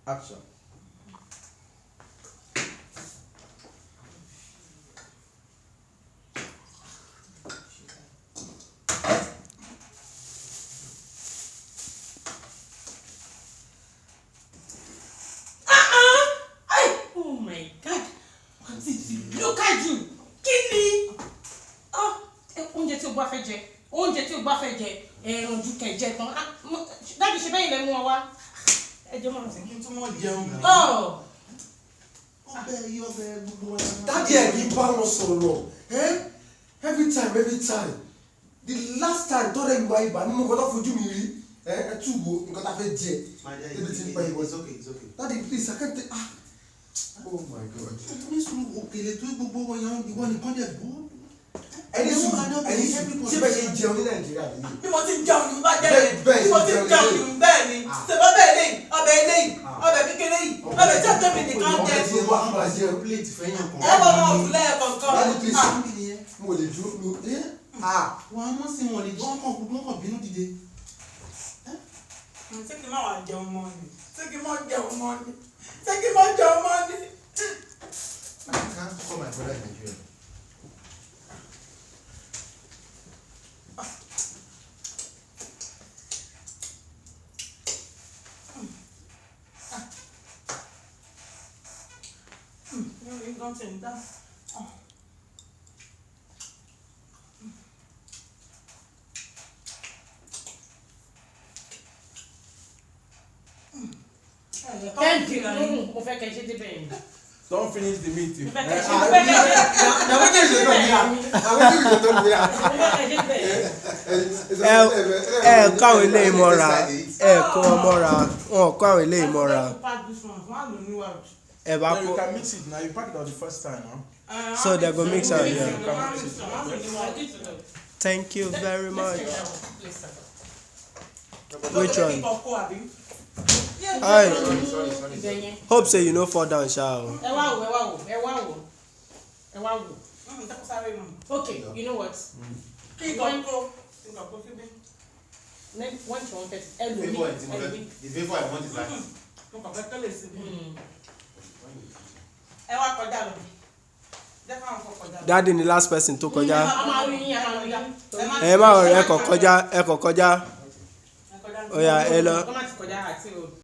Action. Oh my God, look at you. Kí ni? Ah, oúnjẹ tí o bá fẹ́ jẹ, oúnjẹ tí o bá fẹ́ jẹ, ẹran ju kẹjẹ tán. Ah, daddy, ṣe bẹ́yìn lẹ mú wọn wá. Ẹ jẹ́ mọ̀ sí. Kí n tún mọ̀ jẹun. Oh, Ọbẹ̀ yìí, ọbẹ̀ gbogbo wa. Daddy, ẹ̀ kì í bá wọn sọ̀rọ̀, eh? Every time, every time. The last time tọ́lẹ̀ ìwà ibà ní mo kọ́ tó fojú mi rí, ẹ ẹ tún wo nǹkan tá a fẹ́ jẹ. My dear, Ebi ti ń pa ìwọ. it's okay, it's okay. Daddy, please, I can't take, ah, oh my God. Ní sùúrù, òkèlè tó gbogbo wọn yan, ìwọ nìkan dẹ̀ gbọ́. Ẹni sùúrù, ẹni sùúrù, ṣé bẹ́ẹ̀ ṣe ń jẹun ní Nàìjíríà nìyí? Bí mo ti ń jẹun ní bá jẹ́ Bẹ́ẹ̀ bí mo ti ń ṣe jẹun jẹun. ní bẹ́ẹ̀ ni. Ṣèbọ́ bẹ́ẹ̀ léyìí, ọbẹ̀ eléyìí, ọbẹ̀ kékeré yìí, ọbẹ̀ tí ọ̀tọ̀ mi nìkan jẹ. Ọbẹ̀ tí wà á máa jẹun. Plate fẹ́yàn kan. Ẹ bọ́ ọmọ òkú lẹ́ẹ̀kọ̀ọ̀kan. Daddy, please. Ah, Mo lè dúró mi ẹ, ah. Wọn á mọ̀ sí wọn lè wọ́n kàn wọ́n kàn bínú dìde. Ṣé kí n má wàá jẹun mọ́ ni? Ṣé kí n má jẹun mọ́ ni? Ṣé kí n má jẹun mọ́ ni? I can't call my brother in Nigeria. Nǹkan tí ń dá. Thank you. Mo fẹ́ kẹ́ ṣe débẹ̀ yẹn. Don't finish the meat. Mo fẹ́ kẹ́ ṣe, mo fẹ́ kẹ́ ṣe. Na wetin you dey talk here? Na wetin you dey talk here? Mo fẹ́ kẹ́ ṣe débẹ̀ yẹn. Ẹ ẹ kó àwọn eléyìí mọ́ra, ẹ kó wọn mọ́ra, wọn kó àwọn eléyìí mọ́ra. Ẹ bá Then kó. you can mix it now. You pack it out the first time, huh? So they go mix am, yeah. You can mix it. Thank you very much. Please, sir. Which one? Hi. Sorry, sorry. Ibẹ̀ yẹn. Hope say you no fall down sha o. Ẹ wá wò, ẹ wá wò, ẹ wá wò, ẹ wá wò. Okay, you know what? When you wanted, ẹlòmíì, Favour ẹ̀ tí mo fẹ́, ẹlòmíì. the favour I want is that. Ẹ wá kọjá lọ. Jẹ́ káwọn kọ kọjá lọ. Daddy ni last person tó kọjá. A máa rí yín, a máa rí yín. Ẹ má ẹ kàn kọjá, ẹ kàn kọjá. Ẹ kọjá lọ. Ó yá, ẹ lọ. Kọ́ má ti kọjá àti o.